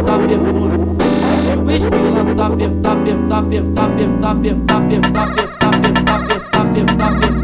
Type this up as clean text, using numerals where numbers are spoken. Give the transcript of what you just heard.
lançar perfume. De uísque lançar perfume, perfume, perfume, perfume, perfume, perfume, perfume, perfume, perfume.